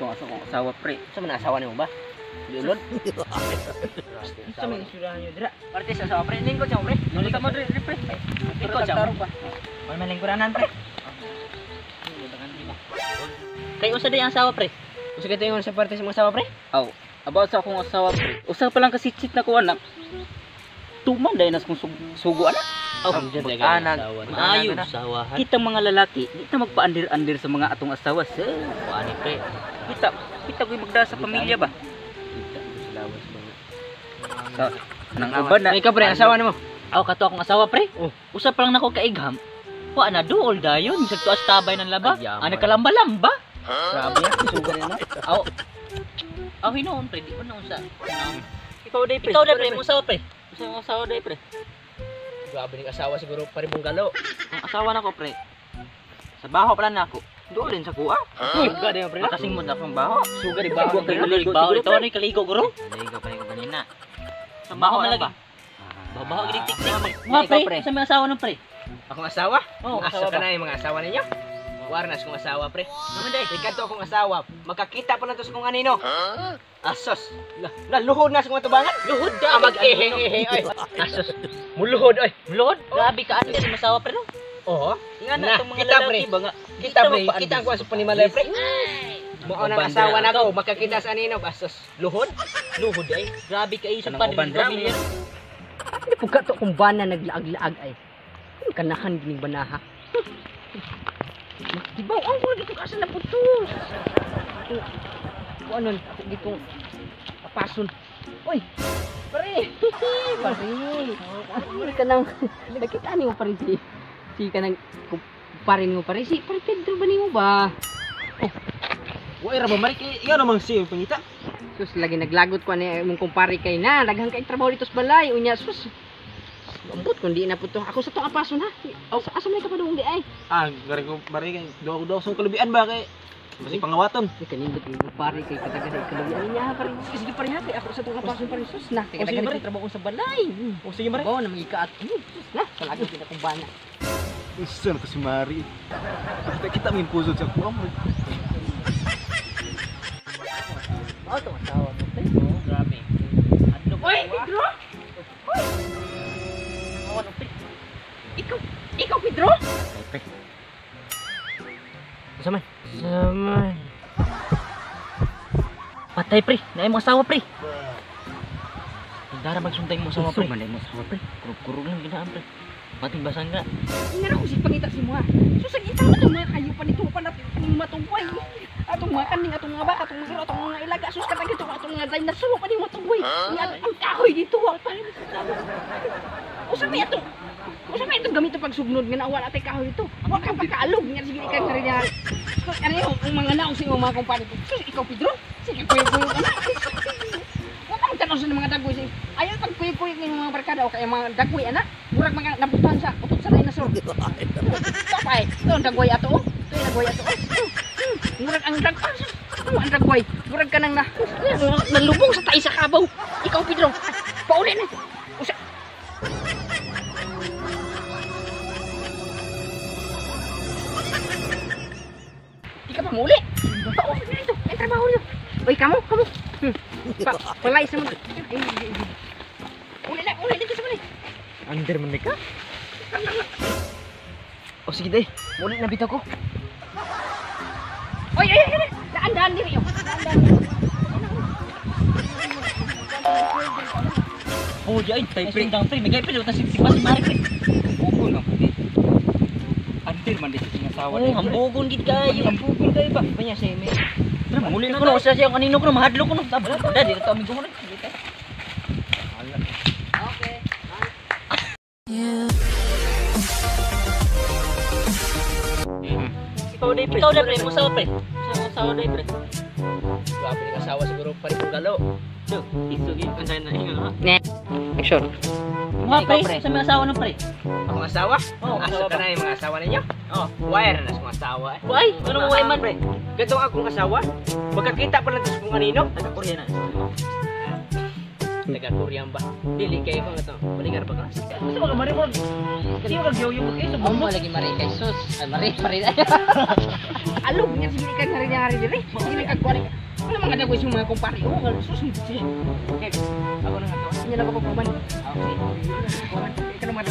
Itong asa kong asawa pre. Sa man asawa nimo ba? Diulod. Sa may isurahan niyo dira. Parte sa asawa pre, lingkod siya pre. Nuli ka mo dre pre. Lingkod siya. Wala man lingkuranan pre. Kay usa day ang asawa pre. Usa ka tingon sa parte sa mga asawa pre? Aw, about sa akong asawa pre. Usa pa lang kasi cheat na ko anak. Tuman dahil nas kong sugo anak. Aw, Anag. maayo. Kita mga lalaki, di ta magpa-andir-andir sa mga atong asawa sir. Kuani pre. Kita, kita ko'y magdala sa pamilya ba? Sa nang uban na. Ikaw pre, asawa nimo. Aw, kato akong asawa pre. Oh. Usa pa lang nako kaigham. Wa na duol dayon, bisag tuas tabay ng laba. Ay, Ana kalamba-lamba. Grabe ah, sugo nimo. Aw. Aw hinuon pre, di ko na unsa. Ikaw day pre. Ikaw na pre, mo asawa pre. Usa ang asawa day pre. Grabe ning asawa siguro pare bunggalo. Ang asawa nako pre. Sa baho pala nako. Doon din sa kuha. Suga di mo pre. Makasingmod na akong baho. Suga di ba? Suga, Kaligo, Siguro, itaw ni kaligo guro. Naligo pa ko kanina. Sa Baho baho man lang lagi. ba? Babaho gid tik tik. Mga Mga pre, sa may asawa ng pre. Akong asawa? Oo, Asa asawa ka ba? na yung mga asawa ninyo? Warnas kong asawa pre. Naman day. Ikaw akong asawa, magkakita pa na to sa kung anino. Asos, naluhod na sa kong atubangan. Luhod da. Ah, mag-ehe-ehe, oy. Asos, muluhod, oy. Luhod. Grabe ka ate ni asawa pre no. Oo. Nga na Na, itong mga kita, lalaki pre. ba nga? Kita pre, kita ang kuha sa panimalay pre. Mao nang asawa na ko, magkakita sa anino. Asos, luhod? Luhod ay. Grabe ka isang Kanang uban pa dra. Hindi po ka to kung bana naglaag-laag ay. Ano kanahan gining banaha? Dibaw, ang kulo dito asa na po to. Kung ano, ako gitong papason. Uy, pare! Pare! Ano ka nang, nakita niyo pare si, si ka nang, pare niyo pare, si pare Pedro ba niyo ba? Wa ra ba mari kay ikaw namang si pangita. Sus, lagi naglagot ko ani imong kumpare kay na, daghang kay trabaho dito sa balay, unya sus. Ambot kun di na po to. Ako sa tong apason ha. Aw, asa man ka pa di ay. Ah, gari ko bari kay daw daw sa kalubian ba kay basi pangawaton. Ay, kanindot yung pare kay katagan ay kalubian niya pare. Sige pare ha, kay ako sa tong apason pare sus na. Kay Oh, sige, katagan pare. kay trabaho sa balay. O sige mare. Bawa na mga ikaat. Sus na, palagi gid akong bana. Usa na to si Mari. Kita kita min puso sa kuha mo. Mao tong asawa mo pre. Grabe. Adlo. Oy, Pedro! Awa no pre. Ikaw, ikaw Pedro? Asa man? Saman. Patay pre, naay mo asawa pre. Dara magsuntay mo asawa pre. Usa man mo asawa pre. Kurog-kurog lang ginaan pre. Mating basan ka. Ingan ako si pangita si mga. Sus ang itang atong mga kayo pa nito pa natin kaning matuway. Atong mga kaning atong mga baka atong mga atong mga ilaga sus katag dito atong mga dinosaur pa ning matuway. Nga ang kahoy dito wa pa rin. Usa may atong usa may atong gamito pag sugnod nga nawala atay kahoy dito. Wa ka pagkaalog nga sige ikaw nga rin. Sus ano ang mga naong sa imong mga kumpare. Sus ikaw Pedro, sige kuyo-kuyo ka na. Wa ka magtanaw sa mga dagway sa ayaw pag kuyo-kuyo ng mga barkada o kaya mga dagway ana. Murag mga nabutan sa utot sa dinosaur. Tapay, ito ang dagway ato. Oh. Ito ang dagway ato. Oh. Murag ang dagway. Ang dagway. Murag ka nang na, nalubong sa tayo sa kabaw. Ikaw Pedro, pauli na. Usa. Di ka pa muli. Pauli na ito. Ay, trabaho niyo. Uy, kamo, kamo. Pa, palay sa mga. Ay, ay, ay. Uli na, uli dito sa balay. Under man ka? O sige day, muli na bitaw ko. Oy, ay, ay, ay. Daan-daan diri yo. Daan-daan. Oh, di ay, tay pre. Sundang pre, may pre, utas si si Mari pre. Hambugon lang pudi. Andir man dito sing asawa Oh, day, pre. hambugon gid kayo. Hambugon day ba? Panya si may. Tara, muli na Kuno usa siya ang kanino kuno mahadlok kuno. Da di to amigo ko. Okay. Ikaw day pre. Ikaw na pre, mo asawa pre. Usa ang asawa day pre. Grabe ning asawa siguro pare bunggalo. Iso gyud unsay na ingon ha. Action. Mga pre, sa may asawa ng pre. Akong asawa? Oo, Asa asawa ka ba? na yung mga asawa ninyo? Oo. Wire na sa kong asawa eh. Why? Ano mo way man pre? Gatong akong asawa, magkakita pa lang to sa kung anino. Taga Korea na. Taga Korean ba? Dili kayo ko nga to. Baligar pa ka. Gusto mo ka mari mo. Sino ka gyoyo ka kay Amo lagi mari kay sus. Ay mari mari. Alog nga sige ka ngari ngari diri. Sige ka kuan. nga kumpare. Oh, nga sus. Okay. Ako na nga to. Nya na ko kuman. Okay. Kuman. Ikaw naman.